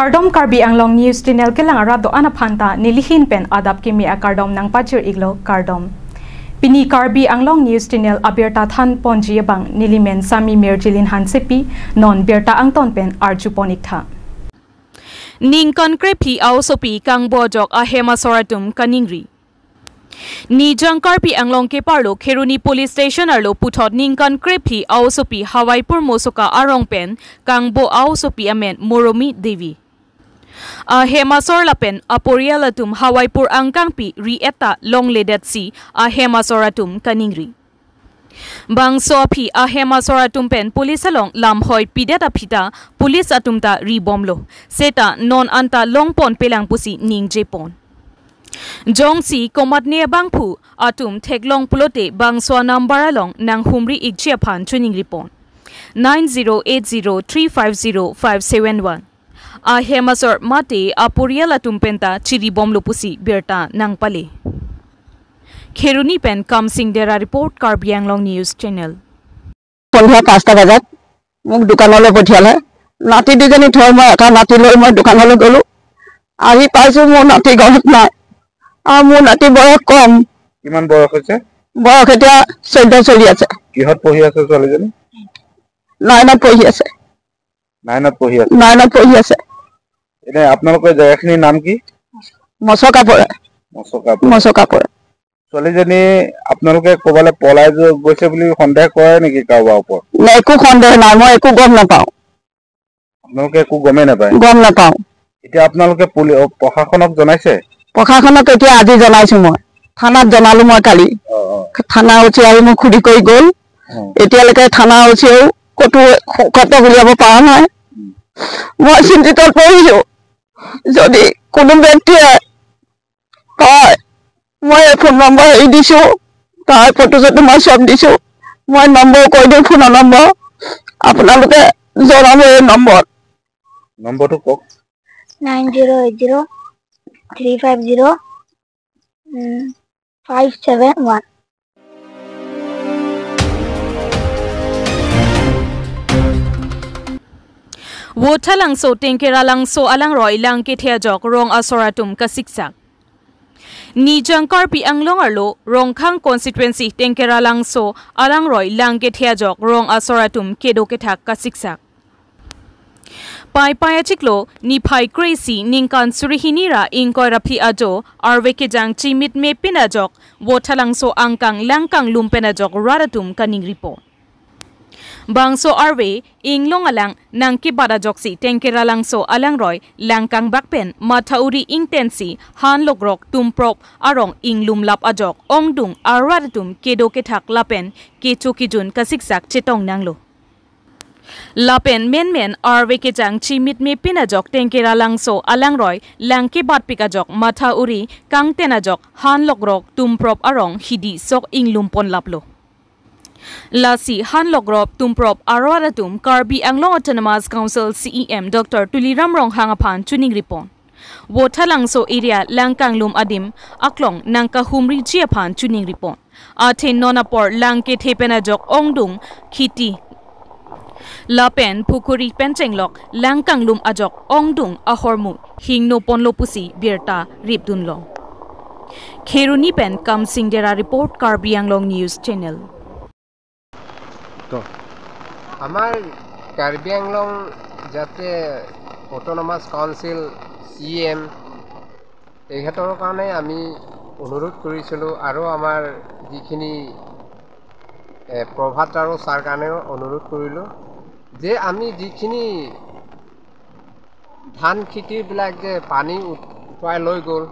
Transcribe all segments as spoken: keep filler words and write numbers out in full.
Kardom, Karbi Anglong News Channel kelang arat do-an aphan ta nelihin pen adap kimi akardom nangpajir iklo, kardom. Pini Karbi Anglong News Channel abirta than ponji abang nelimen Sami Mirjilin Hansepi, non birta angton pen arju pon iktha. Ningkan krephli a-osopi kangbo ajok ahem asor atum kaningri. Nijang Karbi Anglong keparlo Kheroni Police Station arlo puthot ningkan krephli a-osopi Hawaipur Mosoka arong pen kangbo a-osopi amen Moromi Devi. Ahem asor lapen aporial atum Hawaipur angkangpi ri-et ta longledetsi ahem asor atum kaningri. Bangso aphi ahem asor atum pen police along lamhoi pidet aphi ta police atum ta ribomlo. Seta non anta longponpelang pusi ningjepon. Jongsi komatne abangphu atum theklong pulote bangso a-number along nanghumri ikji aphan chiningripon. Nine zero eight zero three five zero five seven one. Ahem asor mate aporial atum penta chiribomlo pusi birta nangpale. Kheroni pen Kamsing Dera report, Karbi Anglong News Channel. সন্ধিয়া পাঁচটা বজাত মোক দোকানলৈ পঠিয়ালে। নাতি দুজনী থৈ মই এটা নাতি লৈ মই দোকানলৈ গ'লো। আহি পাইছো, মোৰ নাতি ঘৰত নাই। আৰু মোৰ নাতি বয়স কম। কিমান বয়স হৈছে? বয়স এতিয়া চৈধ্য চলি আছে। কিহত পঢ়ি আছে ছোৱালীজনী? নাইনত পঢ়ি আছে। নাইনত পঢ়ি আছে। নাইনত পঢ়ি আছে। এনে আপোনালোকৰ জেগাখিনিৰ নাম কি? মচকা পৰে। মচকা পৰে। মচকা পৰে। ছোৱালীজনী আপোনালোকে ক'বালৈ পলাই য-, গৈছে বুলি সন্দেহ কৰে নেকি কাৰোবাৰ ওপৰত? নাই, একো সন্দেহ নাই, মই একো গম নাপাওঁ। আপোনালোকে একো গমেই নাপায়? গম নাপাওঁ। এতিয়া আপোনালোকে পুলি-, অ, প্ৰশাসনক জনাইছে? প্ৰশাসনক এতিয়া আজি জনাইছো মই, থানাত জনালো মই কালি। অ, অ। থানা অ চি আহি মোক সুধি কৰি গ'ল। অ। এতিয়ালৈকে থানা অ চিয়েও ক'তো খবৰ উলিয়াব পৰা নাই। উম। মই চিন্তিত পৰিছো। যদি কোনো ব্যক্তিয়ে পায়, মই এই ফোন নম্বৰ এৰি দিছো, তাৰ ফটো চটো মই চব দিছো। মই নম্বৰ কৈ দিওঁ, ফোনৰ নম্বৰ আপোনালোকে জনাব এই নম্বৰ। নম্বৰটো কওক। Nine zero' eight zero' three five zero' five seven one. Vothatlangso Tengkeralangso alangroi lang kethe ajok rong asor atum kasiksak. Nijang Karbi Anglong arlo Rongkhang constituency Tengkeralangso alangroi lang kethe ajok rong asor atum kedo kethak kasiksak. Paipai achiklo niphai kre-isi ningkan suri hini ra ingkoi ra phli ajo arve kejang chimit mepin ajok Vothatlangso angkang lang kanglum pen ajok rat atum kaningripon. Bangso arve inglong alang nangkebat ajoksi Tengkeralangso alangroi lang kangbak pen matha uri ingtensi han lokrok tumprop arong inglumlap ajok ongdung arat atum kedo kethak lapen kecho kejun kasiksak chetong nanglo. Lapen menmen arve kejang chimit mepin ajok Tengkeralangso alangroi lang kebatpik ajok matha uri kangten ajok han lokrok tumprop arong hidi sok inglum ponlaplo. Lasi han lokrok tumprop arat atum Karbi Anglong Autonomous Council C E M Doctor Tuliram Ronghang aphan chiningripon. Vothatlangso area lang kanglum adim aklong nangkahumriji aphan chiningripon. Athe non apor lang kethe pen ajok ongdung khiti lapen pukhuri pen chenglok lang kanglum ajok ongdung ahormu hingno ponlo pusi birta ripdunlong. Kheroni pen Kamsing Dera report, Karbi Anglong News Channel. তো, আমাৰ কাৰ্বি আংলং যাতে autonomous council C M তেখেতৰ কাৰণে আমি অনুৰোধ কৰিছিলোঁ আৰু আমাৰ যিখিনি, এ, প্ৰভাত তাৰো ছাৰ কাৰণেও অনুৰোধ কৰিলোঁ যে আমি যিখিনি ধান খেতিবিলাক যে পানী উট-, উটুৱাই লৈ গ'ল,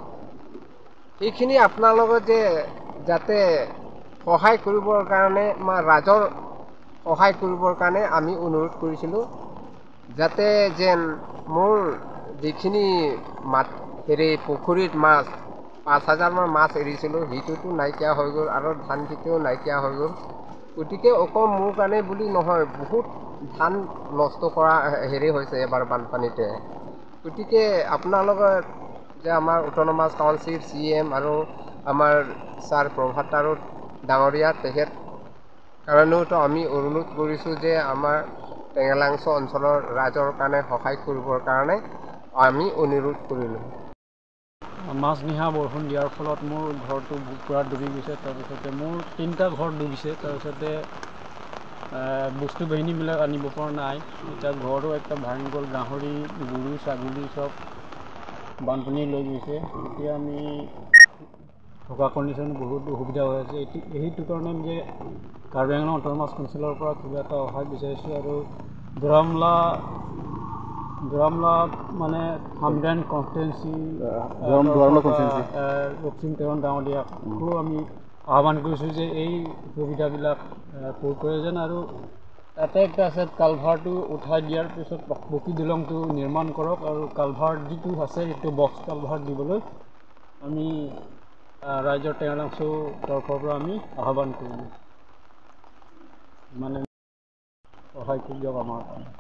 সেইখিনি আপোনালোকে যে যাতে সহায় কৰিবৰ কাৰণে বা ৰাইজৰ সহায় কৰিবৰ কাৰণে আমি অনুৰোধ কৰিছিলোঁ, যাতে যেন মোৰ যিখিনি মাত-, হেৰি, পুখুৰীত মাছ, পাঁচ হাজাৰমান মাছ এৰিছিলোঁ, সেইটোতো নাইকিয়া হৈ গ'ল আৰু ধান খেতিও নাইকিয়া হৈ গ'ল। গতিকে অকল মোৰ কাৰণে বুলি নহয়, বহুত ধান নষ্ট কৰা, হেৰি হৈছে এবাৰ বানপানীতে। গতিকে আপোনালোকে যে আমাৰ অট'নমাছ কাউন্সিল চি এম আৰু আমাৰ ছাৰ প্ৰভাত তাৰো ডাঙৰীয়া, তেখেত কাৰণেওতো আমি অনুৰোধ কৰিছোঁ যে আমাৰ টেঙেলাংচ অঞ্চলৰ ৰাইজৰ কাৰণে সহায় কৰিবৰ কাৰণে। আমি অনুৰোধ কৰিলোঁ। মাজনিশা বৰষুণ দিয়াৰ ফলত মোৰ ঘৰটো বু-, পূৰা ডুবি গৈছে। তাৰপিছতে মোৰ তিনিটা ঘৰ ডুবিছে। তাৰপিছতে, এ, বস্তু বাহিনীবিলাক আনিব পৰা নাই। এতিয়া ঘৰো একটা ভাঙি গ'ল। গাহৰি, গৰু, ছাগলী চব বানপানীয়ে লৈ গৈছে। এতিয়া আমি থকা কণ্ডিশ্যন বহুত অসুবিধা হৈ আছে। এইটো, সেইটো কাৰণে আমি যে কাৰ্বি আংলং অট'নমাছ কাউন্সিলৰ পৰা কিবা এটা সহায় বিচাৰিছোঁ আৰু দুৱাৰমুলা, দুৱাৰমুলা মানে হামডাইন কনষ্টিটুৱেঞ্চি, আহ, দুৱাৰম-, দুৱাৰমুলা পৰা, কনষ্টিটুৱেঞ্চি। আহ, ৰক্তিম তেৱন ডাঙৰীয়াক উম। আকৌ আমি আহ্বান কৰিছোঁ যে এই সুবিধাবিলাক, আহ, পূৰ কৰে যেন আৰু এটা একটা আছে কালভাৰটো উঠাই দিয়াৰ পিছত পকী দলংটো নিৰ্মাণ কৰক আৰু কালভাৰ যিটো আছে সেইটো বক্স কালভাৰ দিবলৈ আমি, আহ, ৰাইজৰ টেঙালাংচু তৰফৰ পৰা আমি আহ্বান কৰিলোঁ। মানে সহায় কৰি দিয়ক আমাৰ কাৰণে।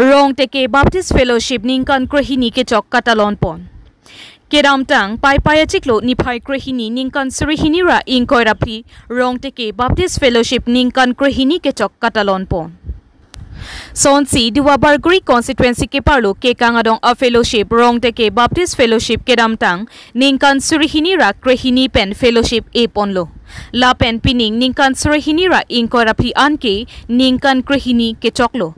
Rongteke Baptist Fellowship ningkan krehini kechok katalon pon. Kedamtang Paipai achiklo niphai krehini ningkan surihini ra ingkoi ra phli Rongteke Baptist Fellowship ningkan krehini kechok katalon pon. Sonsi Duar Bagori constituency keparlo kekang adong a-fellowship Rongteke Baptist Fellowship kedamtang ningkan surihini ra krehini pen fellowship e ponlo. Lapen pining ningkan surihini ra ingkoi ra phli anke ningkan krehini kechoklo.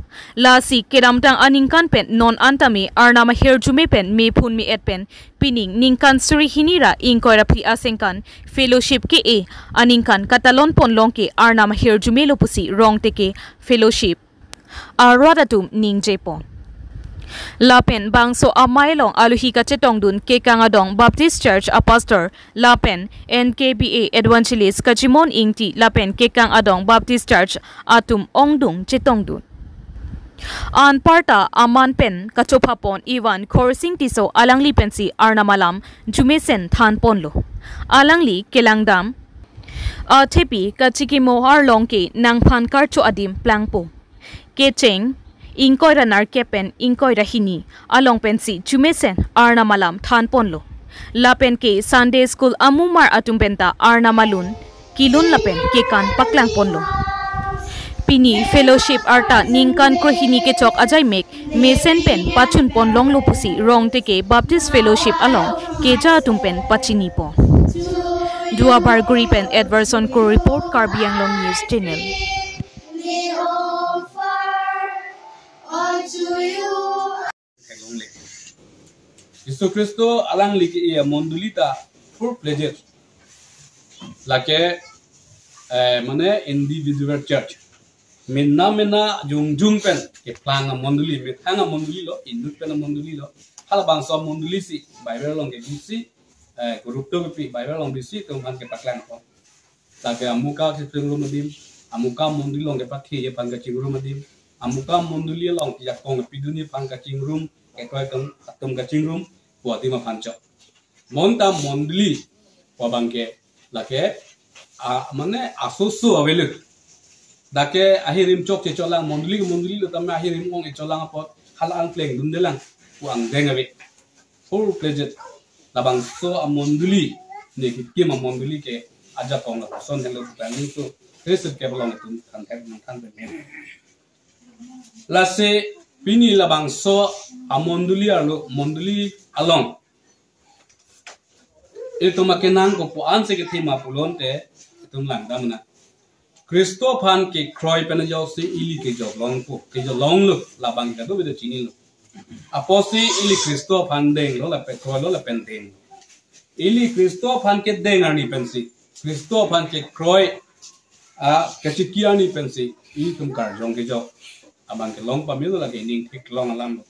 Lasi kedamtang aningkan pen non antame Arnam ahirjume pen mephun me-et pen pining ningkan surihini ra ingkoi ra phli asengkan fellowship ke-e aningkan katalon pon long ke Arnam ahirjume lo pusi Rongteke Fellowship arat atum ningje pon. Lapen bangso amei along alohi kachetongdun kekang adong Baptist Church a-pastor lapen N K B A evangelist Kachimon Ingti lapen kekang adong Baptist Church atum ongdung chetongdun. Anparta aman pen kachopha pon Ivan Khorsing Tisso alangli pensi Arnam alam jumesen than ponlo. Alangli kelangdam athepi kachikimo arlong ke nangphan karcho adim plangpo. Kecheng ingkoi ra nerkep pen ingkoi ra hini along pensi jumesen Arnam alam than ponlo. Lapen ke Sunday School amumar atum penta Arnam alun kilun lapen kekan paklang ponlo. Pini fellowship arta ningkan krehini kechok ajaimek mesen pen pachun pon longlo pusi Rongteke Baptist Fellowship along keja atum pen pachini pon. Duar Bagori pen Edwardson Kro report, Karbi Anglong News Channel. Theklongle. Jisu Khristo alangli ke-e mondoli ta pur plejet. Lake, eh, mane individual church. Mena mena jongjong pen keplang amondoli, methang amondoli lo, inut pen amondoli lo. Halabangso amondoli si Bible along ke bisi, eh, korupto kepi Bible along bisi atum aphan kepaklang ko. Lake amuka kachingrum adim, amuka mondoli along kepakhi aphan kachingrum adim, amuka mondoli along kejakong kepidunji aphan kachingrum, kekroi atum, atum kachingrum, pu adim aphan chok. Bonta mondoli pu abang ke lake, a, mane asoso avelo. Dak ke ahirim chokche cholang mondoli ke mondoli lo tame ahirim ong-e cholang apot hala angkleng dundelang pu angdeng ave. Pur plejet labangso amondoli, ne kekim amondoli ke ajakong lapuson helo pu pangni tu Khristo ke belong tu than thek nang than pen. Lasi pini labangso amondoli arlo mondoli along itum akenang kopu-an si kethema pulote itum langdam na. Khristo aphan kekroi pen ajoksi ili kejok longpo, kejok longlo, labang kado beda chinilo. Apotsi ili Khristo aphan denglo lapen kroilo lapen deng. Ili Khristo aphan kedeng arni pensi, Khristo aphan kekroi, a, kachiki arni pensi, itum karjong kejok abang kelong pamelo lake ning theklong alam.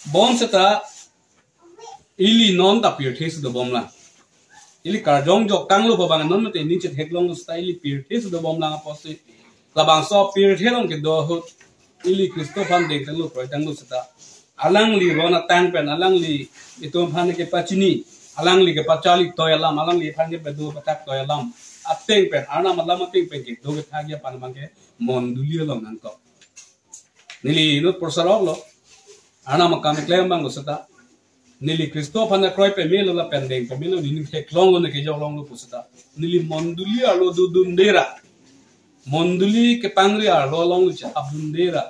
Bonseta ili non ta pirthe si dobomlang. Ili karjong jok tanglo pu abang non mate ning chetheklonglo seta ili pirthe si dobomlang apotsi labangso pirthe along kedo ahut ili Khristo aphan deng tanglo, kroi tanglo seta alangli ron atang pen alangli itum aphan kepachini, alangli kepacharli toi alam, alangli aphan kepedo pathak toi alam ateng pen, Arnam alam ateng pen kedo kethakji aphan abang ke mondoli along nangkok. Neli inut porsarok lo, Arnam akam keklem abang lo seta Neli Khristo aphan akroi pemelo lapen deng pemelo, neli theklonglo, ne kejok longlo pusita, neli mondoli arlo dodunde ra, mondoli kepangri arlo along chehapdunde ra,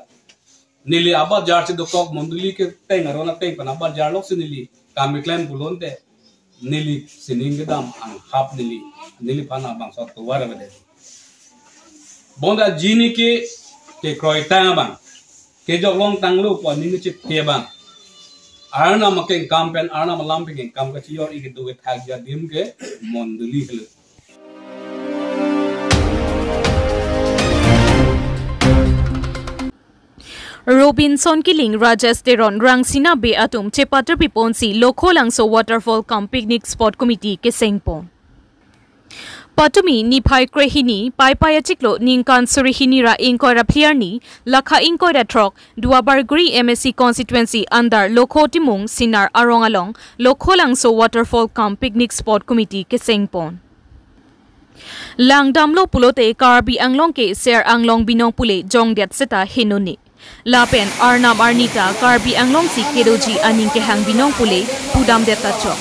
neli abajar chedokok, mondoli keteng aron ateng pen abajar loksi neli kam keklem pulote, neli sining kedam anghap neli, neliphan abangso atovar avedet. Bonta jini ke, kekroitang abang, kejok longtanglo pu aning kechepte abang, Arnam akengkam pen Arnam alam pen kengkam kachijor-i kedo kethakji adim ke mondoli helo. Robinson Killing, Rajesh Teron, Rangsina Bey atum chepatar piponsi Lokholangso Waterfall cum Picnic Spot Committee kesengpon. Patumi niphai krehini, Paipai achiklo, ningkan suri hini ra ingkoi ra phli arni, lakha ingkoi ra throk, Duarbagori M A C constituency under Lokho Timung Sinar arong along Lokholangso Waterfall cum Picnic Spot Committee kesengpon. Langdamlo pulote Karbi Anglong ke ser anglong binong pule jongdet seta henone. Lapen Arnam arni ta Karbi Anglong si kedoji aning kehang binong pule pudamdet ta chok.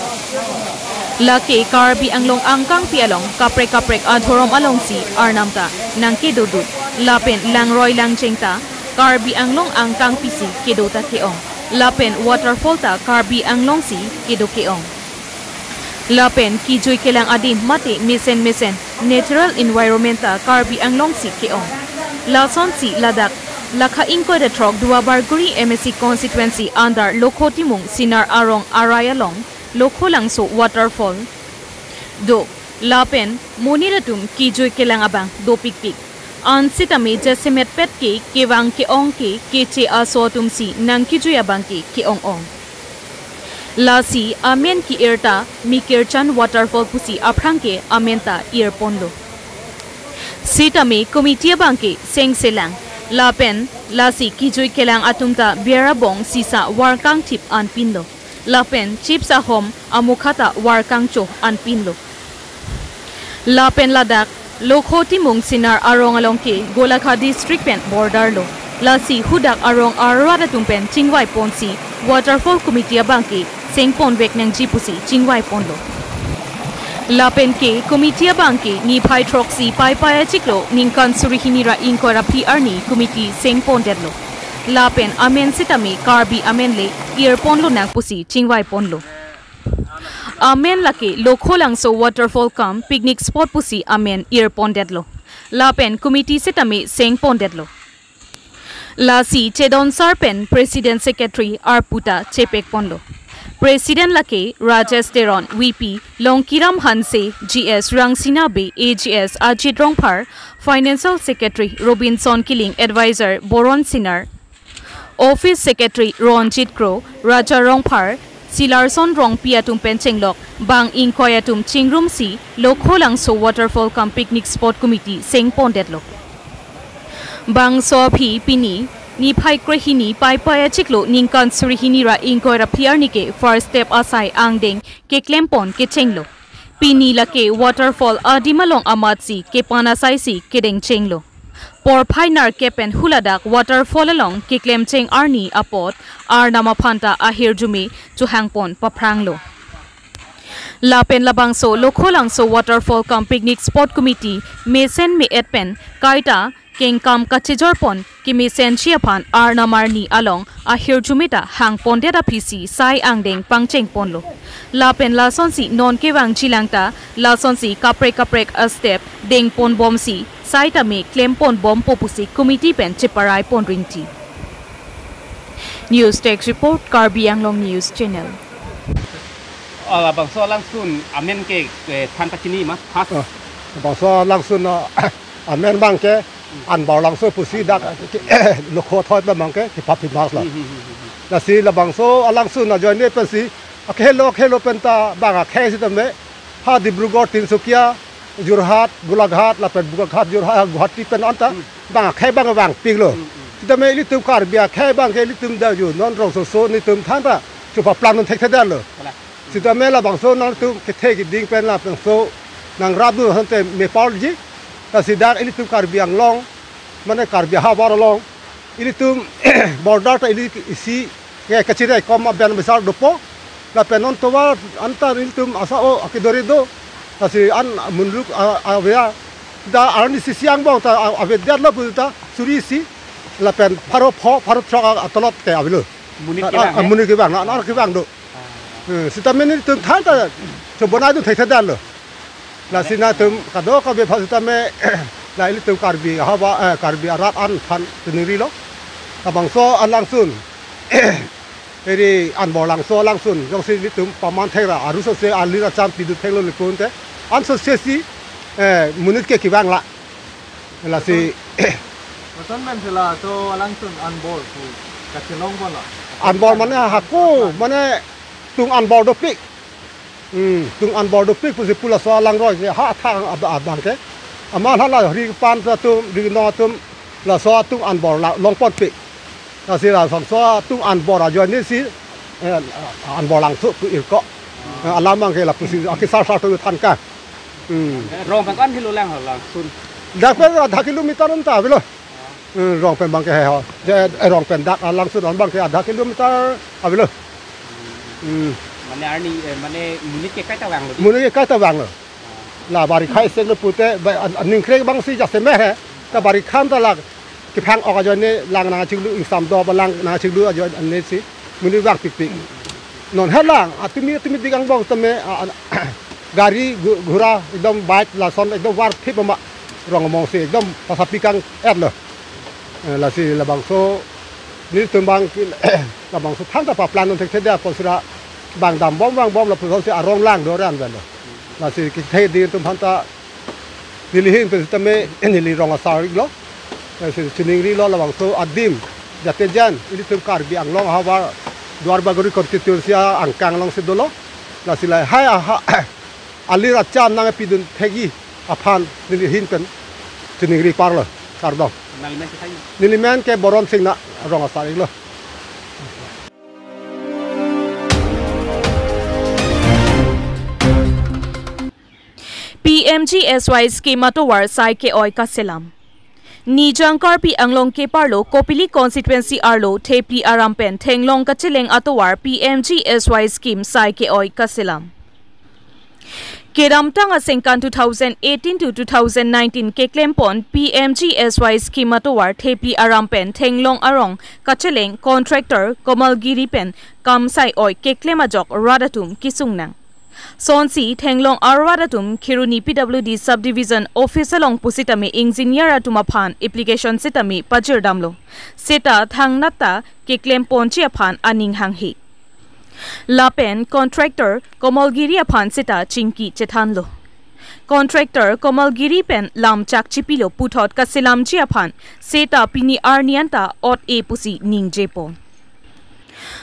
Lake Karbi Anglong angkangpi along kaprek kaprek adhorom alongsi Arnam ta nangkedodun. Lapen langroi langjeng ta Karbi Anglong angkangpi si kedo ta ke-ong. Lapen waterfall ta Karbi Anglong si kedo ke-ong. Lapen kejui kelang adim mate mesen mesen natural environment ta Karbi Anglong si ke-ong. Lasonsi ladak lakha ingkoi ra throk Duarbagori M A C constituency under Lokho Timung Sinar arong arai along Lokholangso waterfall do. Lapen monit atum kejui kelang abang dopikpik. Ansitame jasemetpet ke kevang ke-ong ke keche aso atumsi nangkejui abang ke ke-ong-ong. Lasi amen ke-ir ta Mikirchan Waterfall pusi aphrang ke amen ta irponlo. Sitame committee abang ke sengselang. Lapen lasi kejui kelang atum ta biara bong sisa varkangthip anpinlo. Lapen chips ahom amukha ta varkangcho anpinlo. Lapen ladak Lokho Timung Sinar arong along ke Golaghat district pen border lo. Lasi hudak arong arat atum pen chingvaiponsi waterfall committee abang ke sengponvek nangji pusi chingvaiponlo. Lapen ke committee abang ke niphai throksi Paipai achiklo ningkan suri hini ra ingkoi ra phli arni committee sengpondetlo. Lapen amen sitame Karbi amen le irponlonang pusi chingvaiponlo. Amen lake Lokholangso Waterfall cum Picnic Spot pusi amen irpondetlo. Lapen committee sitame sengpondetlo. Lasi chedonsar pen President Secretary arpu ta chepekponlo. President lake Rajesh Teron, V P Longkiram Hanse, G S Rangsina Bey, A G S Ajit Rongphar, Financial Secretary Robinson Killing, Advisor Boron Sinar, Office Secretary Ronjit Kro, Raja Rongphar, Silarson Rongpi atum pen chenglok bang ingkoi atum chingrumsi Lokholangso Waterfall cum Picnic Spot Committee sengpondetlo. Bangso aphi pini niphai krehini Paipai achiklo ningkan suri hini ra ingkoi ra phli arni ke first step asai angdeng keklempon kechenglo. Pini lake waterfall adim along amatsi kepan asaisi kedengchenglo. Porphai nerkep pen huladak waterfall along keklemcheng arni apot Arnam aphan ta ahirjume chohangpon paphranglo. Lapen labangso Lokholangso Waterfall cum Picnic Spot Committee mesen me-et pen kaita kengkam kachijorpon kemesenji aphan Arnam arni along ahirjume ta hangpondet aphisi sai angdeng pangchengponlo. Lapen lasonsi non kevangjilang ta lasonsi kaprek kaprek astep dengponbomsi saitame klemponbompo pusi committee pen cheparaiponringti. News Desk Report, Karbi Anglong News Channel. Ah, labangso alangsun amen ke, eh, than pachini ma, first. Ah, labangso alangsun, ah, amen abang ke Anbarlangso pusi dak Lokho thoi abang ke kepaphi mas la. Hmm, hmm, hmm, hmm, hmm. Lasi labangso alangsun ajoine pensi akhelo akhelo penta bang akhei sitame ha Dibrugarh, Tinsukia, Jorhat, Golaghat, lapen Golaghat, Jorhat, Guwahati pen anta, hmm, bang akhei bang vangpiklo. Hmm, hmm. Sitame ilitum Karbi akhei abang ke ilitum daju non rongsoso netum than ta chepaplang non thekthedetlo. Kalang. Sitame labangso nangtum kethe keding pen labangso nangrapdun asonte mepalji. Lasi dak ilitum Karbi Anglong, mane Karbi ahavar along, ilitum border ta ili isi ke kachiraikom aben besar dopo. Lapen non tovar anta nelitum asa o akedore do. Lasi an munruk a, aveya. Da arni sisi angbong ta a, avedetlo puta suri isi. Lapen pharo pho, pharo throk a, atolot ke avelo. Monit A, kevang, a, eh? Monit kevang, na, na kevang do. Eh, sitame nelitum than ta chobonai do thekthedanlo. Lasi nangtum kadokave aphan sitame la ilitum Karbi havar, eh, Karbi arat an aphan chiningrilo. Labangso alangsun. Eri Anbor Langso alangsun. Jongsi ilitum paman thekra. Arusose alir acham pidu theklo likun te. Ansose si, eh, monit ke kevang la. Lasi Koson pen sila so alangsun anbor pu kachelong kono. Anbor mane hako, mane tung anbor dopik. Hmm, tung anbor dopik pusi pu laso alangroi ke ha thang ab-, abang ke. Amat hala ri pan atum, ri no atum, laso atung anbor la longponpik. Lasi labangso atung anbor ajoine si, eh, Anbor Langso pu irko. Eh, alam abang ke lapusi akisar sar tu thanka. Hmm. Rong pen ko-an kilometer lang ho langsun? Dak pen adha kilometer anta avelo. Hmm, rong pen abang ke he ho. Je, eh, rong pen dak alangsun abang ke adha kilometer avelo. Hmm. Mane arni, eh, mane monit ke kaita vanglo di? Monit ke kaita vanglo. La barikha iseng lo pute, ba, an, an ningkrek abang si jasemet he. Ta barikha anta la kephang-ok ajoine lang nangchinglu, ingsam do ba lang nangchinglu ajoine si monit vangpikpik. Non helang, atumi, atumi dik angbong tame, a, a, gari, gu-, ghura, ekdom bike, lason, ekdom varphip ma, rong among si, ekdom pasapi kang-etlo. Eh, lasi labangso, nelitum abang ke, labangso than ta paplan non thekthedet apot sira bang dambom vangbom lapuson si arong lang do ran avelo. Lasi ketheding atum aphan ta neli ahin pen sitame neli rong asar iklo. Lasi chiningrilo labangso adim. Jate jan, ilitum Karbi Anglong havar Duar Bagori constituency angkang alongsi dolo. Lasi lahai aha, alir acham nangpidun thekji aphan neli ahin pen chiningri parlo. Kardom. Nangli men ke thai? Neli men ke Boron Singna, rong asar iklo. P M G S Y scheme atovar sai ke-oi kaselam. Nijang Karbi Anglong keparlo Kopili constituency arlo thepli aram pen thenglong kacheleng atovar P M G S Y scheme sai ke-oi kaselam. Kedamtang aningkan two thousand eighteen to two thousand nineteen keklempon P M G S Y scheme atovar thepli aram pen thenglong arong kacheleng contractor Komal Giri pen kam sai-oi keklem ajok rat atum kesung nang. Sonsi thenglong arat atum Kheroni P W D subdivision office along pusitame engineer atum aphan application sitame pajirdamlo. Seta thangnat ta keklemponji aphan aning hanghe. Lapen contractor Komal Giri aphan seta chingki chethanlo. Contractor Komal Giri pen lam chak chipilo puthot kaselamji aphan seta pini arni anta ot-e pusi ningjepon.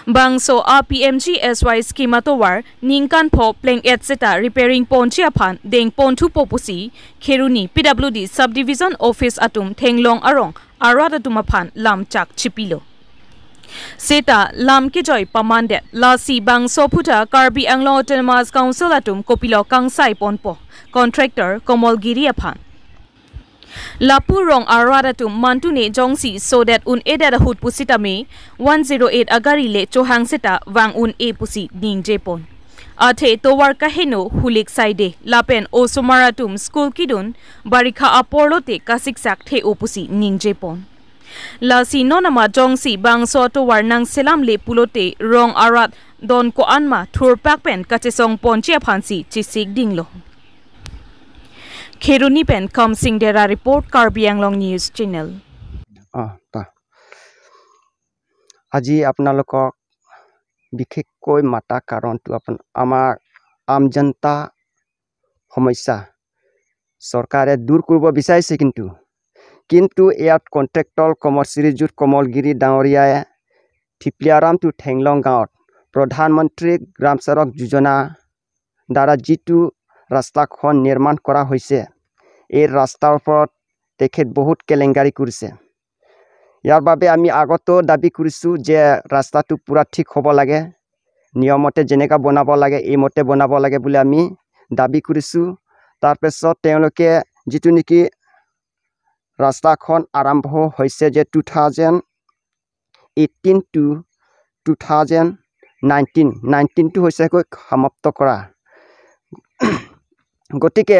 Bangso a P M G S Y scheme atovar ningkan pho pleng-et seta repairing ponji aphan dengponthupo pusi Kheroni P W D subdivision office atum thenglong arong arat atum aphan lam chak chipilo. Seta lam kejoi pamandet, lasi bangso aphuthak Karbi Anglong Autonomous Council atum kopilo kangsai ponpo contractor Komal Giri aphan. Lapu rong arat atum mantune jongsi sodet un-edet ahut pusitame one zero eight agari le chohang seta vang un-e pusi ningjepon. Athe tovar kaheno hulik saide lapen osomar atum school kidun barikha apor lote kasiksak the-o pusi ningjepon. Lasi non amat jongsi bangso atovar nangselamle pulote rong arat don ko-an ma thurpak pen kachesongponji aphansi chesik dinglo. Kheroni pen Kamsing Dera report, Karbi Anglong News Channel. অ, তা। আজি আপোনালোকক বিশেষকৈ মাতা কাৰণটো আপন-, আমাৰ আম জনতা সমস্যা চৰকাৰে দূৰ কৰিব বিচাৰিছে, কিন্তু, কিন্তু ইয়াত কণ্ট্ৰেক্টৰ কমল, শ্ৰীযুত কমলগিৰি ডাঙৰীয়াই থিপলিয়াৰাম টু থেংলং গাঁৱত প্ৰধানমন্ত্ৰী গ্ৰাম চড়ক যোজনা দ্বাৰা যিটো ৰাস্তাখন নিৰ্মাণ কৰা হৈছে, এই ৰাস্তাৰ ওপৰত তেখেত বহুত কেলেংকাৰী কৰিছে। ইয়াৰ বাবে আমি আগতেও দাবী কৰিছোঁ যে ৰাস্তাটো পূৰা ঠিক হ'ব লাগে, নিয়মমতে যেনেকা বনাব লাগে, এইমতে বনাব লাগে বুলি আমি দাবী কৰিছোঁ। তাৰপিছত তেওঁলোকে যিটো নেকি ৰাস্তাখন আৰম্ভ হৈছে যে two thousand eighteen to two thousand nineteen নাইনটিনটো হৈছে কৈ সমাপ্ত কৰা। গতিকে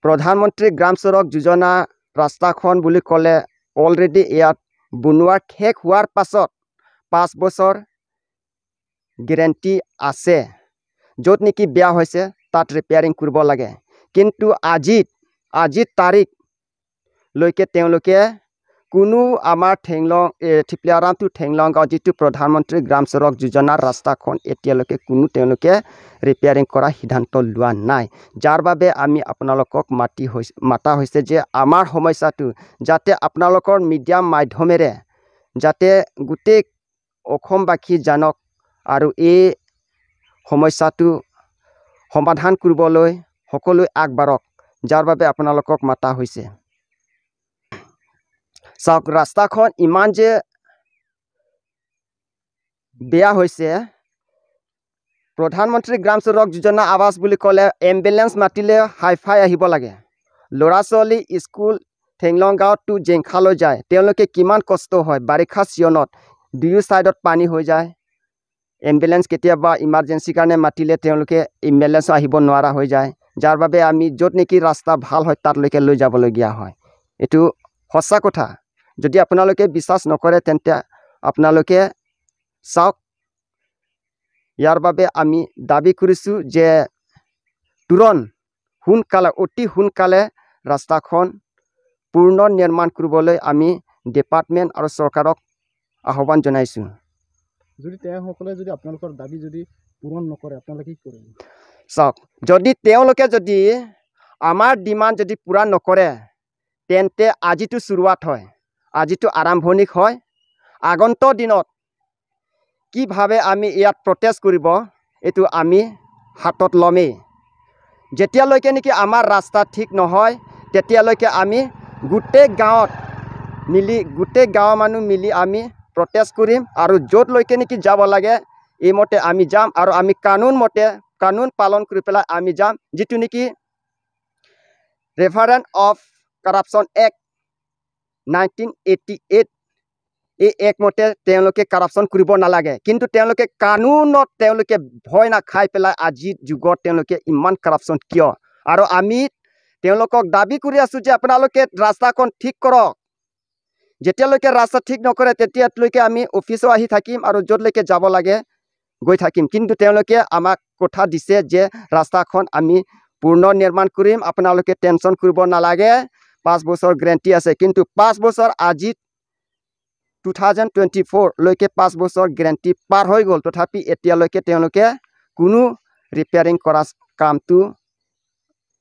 প্ৰধানমন্ত্ৰী গ্ৰাম চড়ক যোজনা ৰাস্তাখন বুলি ক'লে অলৰেডি ইয়াত বনোৱাৰ শেষ হোৱাৰ পাছত পাঁচ বছৰ গেৰেণ্টি আছে। য'ত নেকি বেয়া হৈছে তাত ৰিপেয়াৰিং কৰিব লাগে। কিন্তু আজি, আজি তাৰিখ লৈকে তেওঁলোকে কোনো আমাৰ ঠেংলং, এ, থিপলিয়াৰাম টু ঠেংলং গাঁও যিটো প্ৰধানমন্ত্ৰী গ্ৰাম চড়ক যোজনাৰ ৰাস্তাখন এতিয়ালৈকে কোনো তেওঁলোকে ৰিপেয়াৰিং কৰা সিদ্ধান্ত লোৱা নাই। যাৰ বাবে আমি আপোনালোকক মাতি হৈছে, মাতা হৈছে যে আমাৰ সমস্যাটো যাতে আপোনালোকৰ মিডিয়া মাধ্যমেৰে যাতে গোটেই অসমবাসী জানক আৰু এই সমস্যাটো সমাধান কৰিবলৈ সকলোৱে আগবাঢ়ক, যাৰ বাবে আপোনালোকক মাতা হৈছে। চাওক, ৰাস্তাখন ইমান যে বেয়া হৈছে, প্ৰধানমন্ত্ৰী গ্ৰাম চড়ক যোজনা আৱাস বুলি ক'লে এম্বুলেন্স মাতিলে হাই ফাই আহিব লাগে। ল'ৰা ছোৱালী স্কুল ঠেংলং গাঁৱত টু জেংখালৈ যায়, তেওঁলোকে কিমান কষ্ট হয়। বাৰিষা ছিজনত দুয়ো ছাইডত পানী হৈ যায়। এম্বুলেন্স কেতিয়াবা ইমাৰ্জেঞ্চি কাৰণে মাতিলে তেওঁলোকে এম্বুলেন্স আহিব নোৱাৰা হৈ যায়। যাৰ বাবে আমি য'ত নেকি ৰাস্তা ভাল হয় তাতলৈকে লৈ যাবলগীয়া হয়। এইটো সঁচা কথা। যদি আপোনালোকে বিশ্বাস নকৰে তেন্তে আপোনালোকে চাওক। ইয়াৰ বাবে আমি দাবী কৰিছো যে তুৰন্ত সোনকালে, অতি সোনকালে ৰাস্তাখন পুনৰ নিৰ্মাণ কৰিবলৈ আমি ডিপাৰ্টমেণ্ট আৰু চৰকাৰক আহ্বান জনাইছো। যদি তেওঁসকলে যদি আপোনালোকৰ দাবী যদি পূৰণ নকৰে, আপোনালোকে কি কৰিব? চাওক, যদি তেওঁলোকে যদি আমাৰ ডিমাণ্ড যদি পূৰা নকৰে, তেন্তে আজিতো শুৰুৱাত হয়, আজিতো আৰম্ভণি হয়। আগন্তুক দিনত কিভাৱে আমি ইয়াত প্ৰটেষ্ট কৰিব, এইটো আমি হাতত ল'মেই। যেতিয়ালৈকে নেকি আমাৰ ৰাস্তা ঠিক নহয়, তেতিয়ালৈকে আমি গোটেই গাঁৱত মিলি, গোটেই গাঁৱৰ মানুহ মিলি আমি প্ৰটেষ্ট কৰিম আৰু য'তলৈকে নেকি যাব লাগে, এইমতে আমি যাম আৰু আমি কানুন মতে, কানুন পালন কৰি পেলাই আমি যাম। যিটো নেকি Reference of Corruption Act nineteen eighty eight, এই এক্ট মতে তেওঁলোকে কাৰাপশ্যন কৰিব নালাগে, কিন্তু তেওঁলোকে কানুনত তেওঁলোকে ভয় নাখাই পেলাই আজিৰ যুগত তেওঁলোকে ইমান কাৰাপশ্যন কিয়? আৰু আমি তেওঁলোকক দাবী কৰি আছো যে আপোনালোকে ৰাস্তাখন ঠিক কৰক। যেতিয়ালৈকে ৰাস্তা ঠিক নকৰে তেতিয়ালৈকে আমি অফিচত আহি থাকিম আৰু য'তলৈকে যাব লাগে গৈ থাকিম। কিন্তু তেওঁলোকে আমাক কথা দিছে যে ৰাস্তাখন আমি পুনৰ নিৰ্মাণ কৰিম, আপোনালোকে টেনশ্যন কৰিব নালাগে, পাঁচ বছৰ গেৰেণ্টি আছে। কিন্তু পাঁচ বছৰ আজি টু থাউজেণ্ড টুৱেণ্টি ফ'ৰলৈকে পাঁচ বছৰ গেৰেণ্টি পাৰ হৈ গ'ল, তথাপি এতিয়ালৈকে তেওঁলোকে কোনো ৰিপেয়াৰিং কৰা কামটো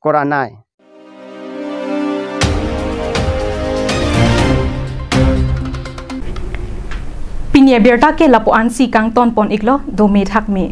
কৰা নাই। Pini abirta ke lapu-ansi kangton pon iklo, dome thakme.